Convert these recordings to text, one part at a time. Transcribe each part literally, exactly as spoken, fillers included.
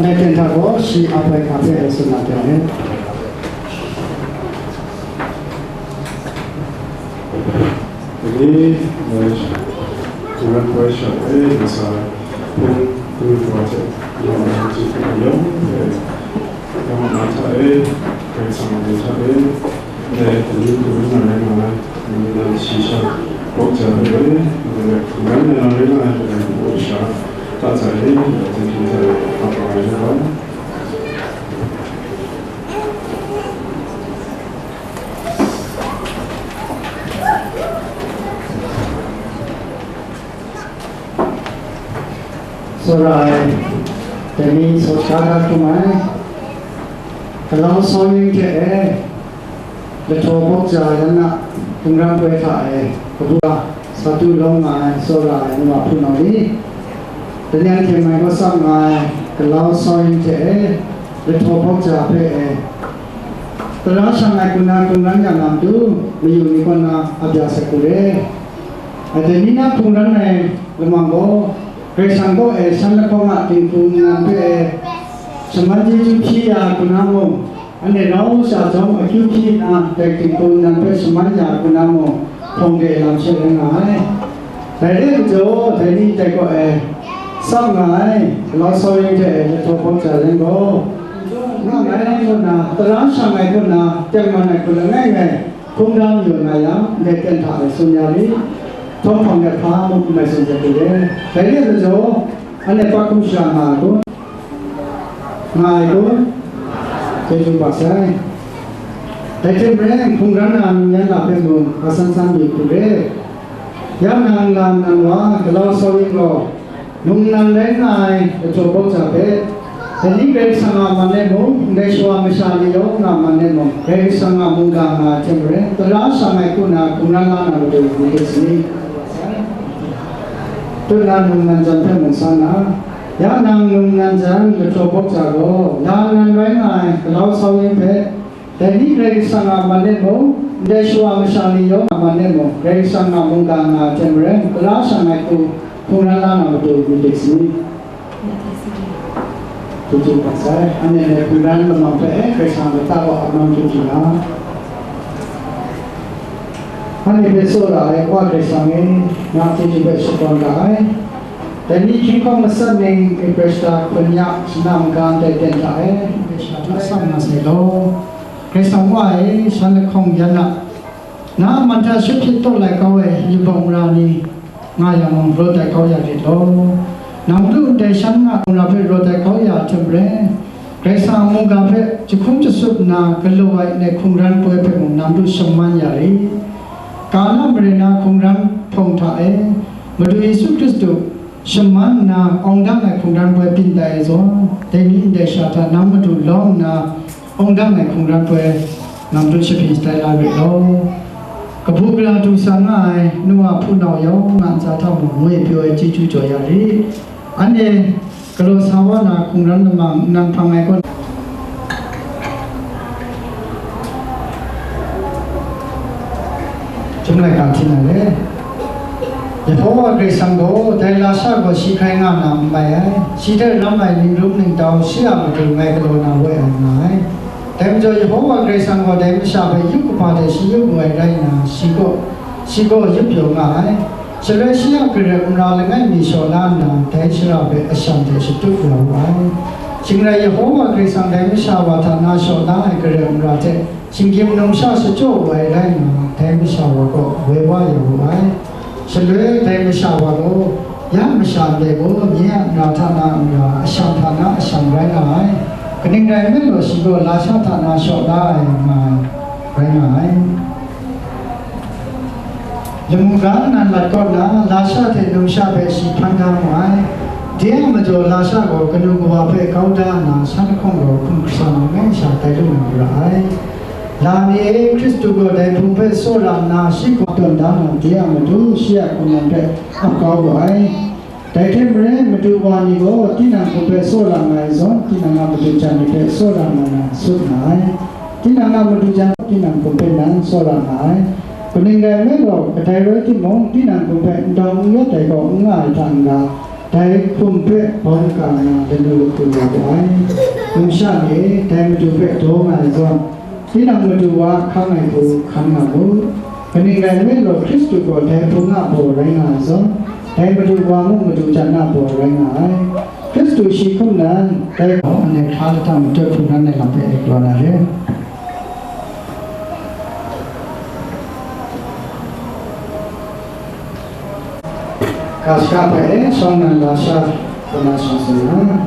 Ngai ten hta gaw shi a bai hka hpe lai tsun na pyaw ai. Dai ni, eh, Tungran Poi sha e, masa hpung kanu kawa hte, yawng na hte hpung yawng e, yawng na hta e, Karai Kasang a lam hta e, dai hpung kanu na rai nga ai, ni na shi sha, bawk ja ai e, dai hpung kanu na rai nga ai, dai hpung sha, ta za e, dai hpung kanu na rai nga ai. Tsawra ai, dai ni sawt sha da hkrum ai, Galau Sawing hte e, lahtaw bawk ja yan na, Hpungran Poi hta e, kabu a, sa du lawm nga ai, tsawra ai, nu a hpunau ni, dai ni hte mai kawsap nga ai, Galau Sawing hte e, lahtaw bawk ja hpe e, tara shang ai hku na hkungran ya na matu, mayu ni kaw na a bya sai hku re. Dai ni na hkungran ai lamang gaw, Karai Kasang kaw e shan lahkawng a dinghku nnan hpe e, shaman chyeju hpyi ya ai hku na mung, anhte rau sha jawm akyu hpyi nna, dai dinghku nnan hpe shaman ya ai hku na mung, hpawng de lam she rai nga ai. Dai re ai majaw, dai ni dai kaw e, tsap nga ai, Galau Sawing hte e lahtaw bawk ja yang gaw, nga ai kaw na, tara shang ai kaw na, tengman ai hku langai ngai, hkungran yu nga yang, ndai ten hta e tsun ya rit, htawng hpang de hpa mung n mai tsun jat rit e. Dai re ai majaw, anhte pa hkum shara nga ai kun? Nga ai kun? Chyeju kaba sai. Dai hte maren, hkungran na num yan na hpe mung, hpa san san yu hku re. Ya nang lam nang wa, Galau Sawing gaw, num nnan rai nga ai lahtaw bawk ja hpe, dai ni Karai Kasang a man e mung, ndai shawa masha ni yawng a man e mung, Karai Kasang a mungga nga ai hte maren, tara shang ai hku na hkungran la na matu, myit dai sani. Tut na num nnan jan hpe mung san na, ya nang num nnan jan lahtaw bawk ja gaw, la nnan rai nga ai Galau Sawing hpe, dai ni Karai Kasang a man e mung, ndai shawa masha ni yawng a man e mung, Karai Kasang a mungga nga ai hte maren, tara shang ai hku hkungran la na matu, myit dai sani. Chyeju kaba sai, anhte hkungran lamang hpe, Karai Kasang lata kaw ap nang chyeju na. Anhte hpe tsawra ai Wa Karai Kasang e, na chyeju hpe shakawn ra ai. Dai ni hkying hkawng matsat ning, Epresta hkun ya, shana maga ndai ten hta e, Epresta atsam nga sai law. Karai Kasang Wa e, shan lahkawng yan a, na a man hta shut hpyit taw lai kau ai yubak mara ni nga yang mung, rawt ai kau ya rit law. Nang matu ndai shan nga mara hpe rawt ai kau ya ai hte maren, Karai Kasang a mungga hpe jahkum jasup nna galaw ai ndai hkungran poi hpe mung nang matu shaman ya rit. Kana mare na hkungran hpawng hta e, Madu Yesu Hkristu shaman nna awng dang ai hkungran poi byin tai ai zawn, dai ni ndai sha hta nang matu lawm nna, awng dang ai hkungran poi nang matu shapring shatai la rit law. Kabu gara du sa nga ai nu wa hpunau yawng a ntsa hta mung ngoi pyaw ai chyeju jaw ya rit. Anhte galaw sa wa na hkungran lamang nnan hpang ai kaw, Chyum laika hpyi na re. Yehowa Karai Kasang gaw, dai lasha gaw shi hkrai nga na n mai ai, shi hte ram ai ningrum ningtau shi a matu ngai galaw na woi ai nga ai. Dai majaw, Yehowa Karai Kasang gaw dai masha hpe yup kaba hte shi yup wu ai rai nna, shi gaw, shi gaw yup pyaw nga ai. Shaloi shi a garep mara langai mi shaw la nna, dai shara hpe ashan hte shatup ya wu ai. Shing rai, Yehowa Karai Kasang dai masha wa hta na shaw la ai garep mara hte, shinggyim numsha shachyaw wu ai rai nna, dai masha wa kaw woi wa ya wu ai. Shaloi dai masha wa gaw, ya masha ndai gaw, nye a mara hta na mara, ashan hta na ashan rai nga ai. Kaning rai nme law, shi gaw lasha hta na shaw la ai nga ai, rai nga ai. Lamu ga nnan mat kaw nna, lasha hte numsha hpe shi hpan da mu ai. Dai a majaw, lasha gaw kanu kawa hpe kau da nna, shan lahkawng gaw hkum hkrang langai sha tai lu na mara ai. La ni e, Hkristu gaw dai Hpung hpe tsawra nna, shi kaw tawn da na, dai a matu shi a hkungran hpe ap kau gaw ai. Dai hte maren, madu wa ni gaw tinang hpung hpe tsawra nga ai zawn, tinang a madu jan ni hpe tsawra nga na sut nga ai. Tinang a madu jan gaw tinang hpung hpe nan tsawra nga ai. Kaning rai nme law, kadai rai timung, tinang hpung hpe ndawng n yawt ai gaw n nga ai hta n-ga, Dai hkum hpe bawng ka nga lanu lahku wa ai. Numsha ni e, dai Madu hpe daw nga ai zawn, tinang madu wa hkang ai hku hkan nga mu. Kaning rai nme law, Hkristu gaw dai hpung a baw rai nga ai zawn, dai Madu wa mung madu jan a baw rai nga ai. Hkristu shi hkum nan, dai gaw, anhte hkra lata matut hpung nan ai lam hpe e galaw na re. Ga shaka hpe e, shawng nnan lasha, kaw na shawng tsun na.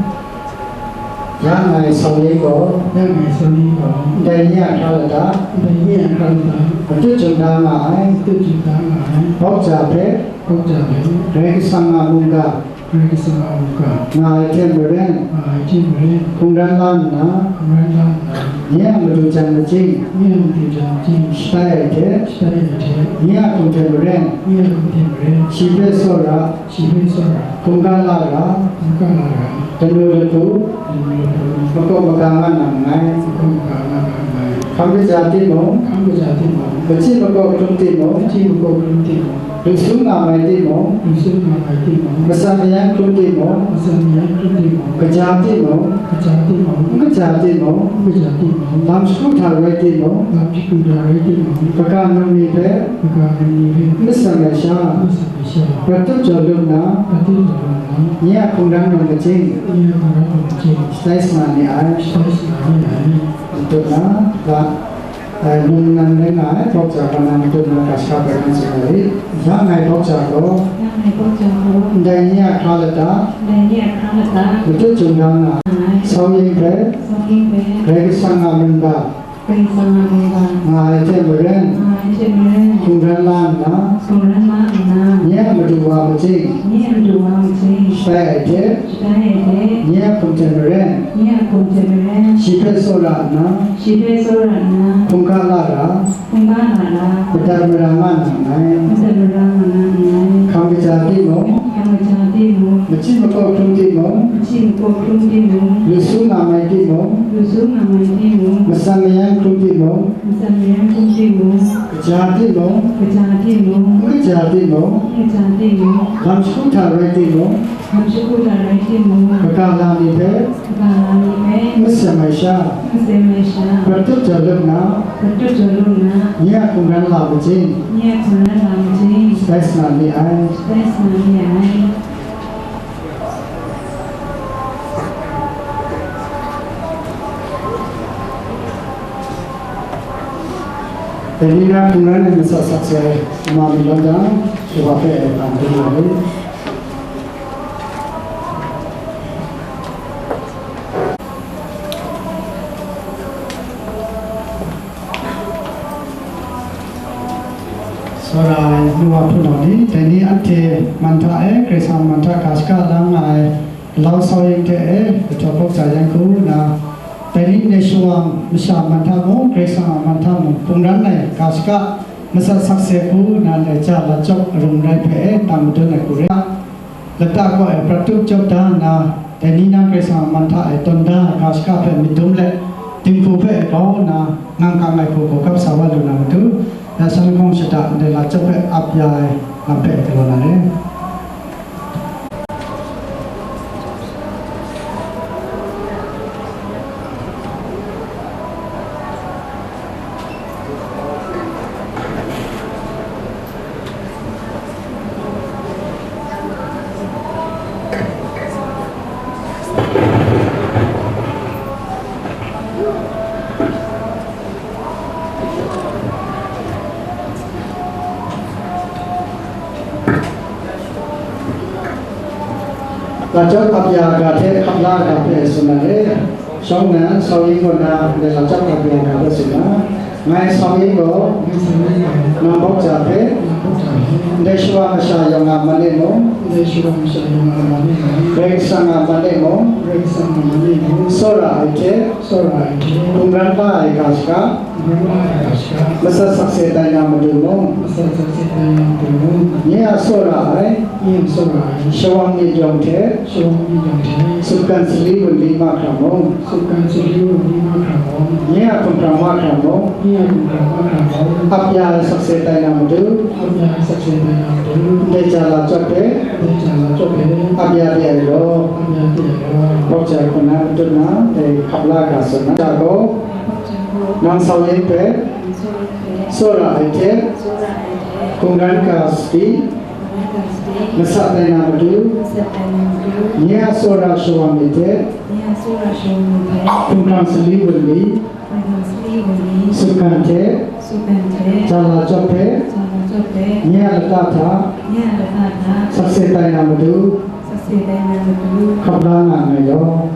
Ya ngai Sawlin gaw, ya ngai Sawlin gaw, ndai ni a hkra lata, ndai ni a hkra lata, matut jum da nga ai, matut jum da nga ai, bawk ja hpe, bawk ja hpe, Karai Kasang a mungga, Karai Kasang a mungga, nga ai hte maren, nga ai hte maren, hkungran la nna, hkungran la nna, nye a madu jan majing, nye a madu jan majing, shatai ai hte, shatai ai hte, nye a hkum hte maren, nye a hkum hte maren, shi hpe tsawra, shi hpe tsawra, hkungga la ra, hkungga la ra, lanu lahku, lanu lahku, makawp maga nga na nngai, makawp maga nga na nngai, hkam kaja timung, hkam kaja timung, machyi makawp hkrum timung, machyi makawp hkrum timung, lu su nga mai timung, lu su nga mai timung, matsan mayan hkrum timung, matsan mayan hkrum timung, kaja timung, kaja timung, n kaja timung, n kaja timung, lam shagu hta rai timung, lam shagu hta rai timung, kaga num ni hpe, kaga num ni hpe, n matsan ai sha, n matsan ai sha, prat tup jaw lu nna, prat tup jaw lu nna, nye a hkungran num majing, nye a hkungran num majing, shatai sa na ni ai, shatai sa na ni ai, n tut na, la, Ai, num nnan rai nga ai, bawk ja kaw na matut na ga shaka hpe nang tsun ai. Ya ngai bawk ja gaw, ya ngai bawk ja gaw, ndai ni a hkra lata, ndai ni a hkra lata, matut jum da nga ai, Sawlin hpe, Sawlin hpe, Karai Kasang a mungga, Karai Kasang a mungga, nga ai hte maren, nga ai hte maren, hkungran la nna, hkungran la nna, nye a madu wa majing, nye a madu wa majing, shatai ai hte, shatai ai hte, nye a hkum hte maren, nye a hkum hte maren, shi hpe tsawra nna, shi hpe tsawra nna, hkungga la ra, hkungga la ra, madat mara nga na nngai. Madat mara nga na nngai. Hkam kaja timung, hkam kaja timung, machyi makawp hkrum timung, machyi makawp hkrum timung, lu su nga mai timung, lu su nga mai timung, matsan mayan hkrum timung, matsan mayan hkrum timung, kaja timung, kaja timung, n kaja timung, n kaja timung, lam shagu hta rai timung, lam shagu hta rai timung, kaga la ni hpe, kaga la ni hpe, n masam ai sha, n masam ai sha, prat tup jaw lu nna, prat tup jaw lu nna, nye a hkungran la majing, nye a hkungran la majing, shatai sa na ni ai, shatai sa na ni ai. Dai ni na hkungran e matsat sakse ai ama mi lawt jang, Shewa hpe e hpang hkrum nga ai. Tsawra ai nu wa hpunau ni, dai ni anhte man hta e, Karai Kasang man hta ga shaka la nga ai, Galau Sawlin hte e, kahtawk bawk ja yang hku nna, dai ni ndai shawang masha man hta mung, Karai Kasang a man hta mung, hpungran ai ga shaka, matsat sakse hku nna, ndai ja lat chyawp arung rai hpe e, tang madun ai hku re. Lata kaw e prat tup chyawp da nna, dai ni na Karai Kasang a man hta e tawn da ai ga shaka hpe myit dum let, dinghku hpe grau nna, ngang kang ai hku hkap sa wa lu na matu, ya shan lahkawng shada ndai lat chyawp hpe ap ya ai lam hpe galaw na re. Lat chyawp ap ya ga hte hkap la ga hpe tsun na re. Shawng nnan, Sawlin kaw na, ndai lat chyawp ap ya ga hpe tsun na. Ngai Sawlin gaw, nang bawk ja hpe, ndai shawa masha yawng a man e mung, Karai Kasang a man e mung, tsawra ai hte, hkungran la ai ga shaka, matsat sakse tai na matu mung, nye a tsawra ai, shawang myit yawng hte, sutgan sali wunli mahkra mung, nye a hkumhkrang mahkra mung, ap ya ai sakse tai na matu, ndai ja lat chyawp hpe, ap ya de Jai hkuna matut na, dai hkap la ga tsun na. Jai gaw, nang sau yin hpe, tsawra ai hte, hkungran ga sadi, masa tai na matu, nye a tsawra shawa myit hte, hkungkang sali wunli, sutgan hte, jala chyawp hpe, nye a lata hta, sakse tai na matu, hkap la nga nngai law.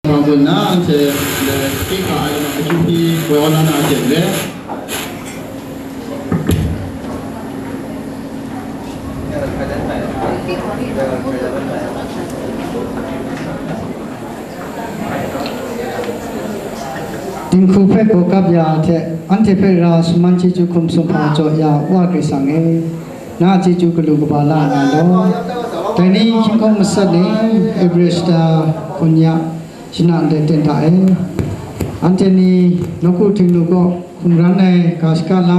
Nang tsun na, anhte le, kika ai lam akyu hpyi woi aw la na hte le. Dinghku hpe gaw kap ya hte, anhte hpe ra shaman chyeju hkum sumhpa jaw ya, Wa Karai Kasang e, na a chyeju galu kaba la nga law. Dai ni hkying hkawng masat ni, Ebreshta kun ya, shana ndai ten hta e. Anhte ni nawku htingnu kaw hkungran ai ga shaka la.